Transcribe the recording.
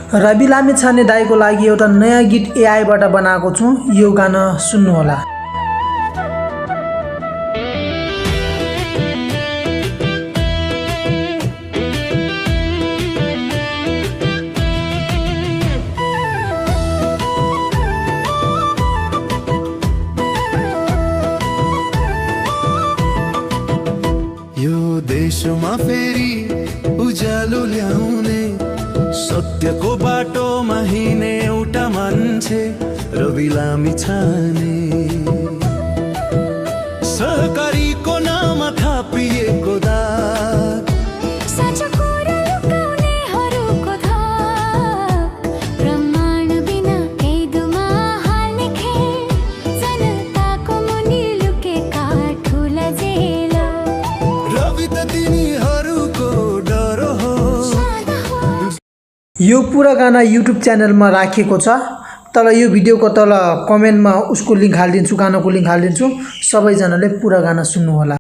रवि लामिछाने दाइको लागि एउटा नयाँ गीत एआई बाट बनाएको छु। यो गाना सुन्नु होला। यो देशमा फेरि उज्यालो ल्याउने सत्यको बाटोमा हिँड्ने एउटा मान्छे रवि लामिछाने। सहकारीको नाम थापिएको दाग प्रमाण बिना कैदमा हाल्ने खेल जनताको मुनि लुकेका ठुला जेल। रवि त तिनीहरूको डर हो। यो पूरा गाना YouTube च्यानलमा राखिएको छ। तल यो भिडियोको तल कमेन्टमा उसको लिंक हालिदिन्छु, गानाको लिंक हालिदिन्छु। सबैजनाले पूरा गाना सुन्नु होला।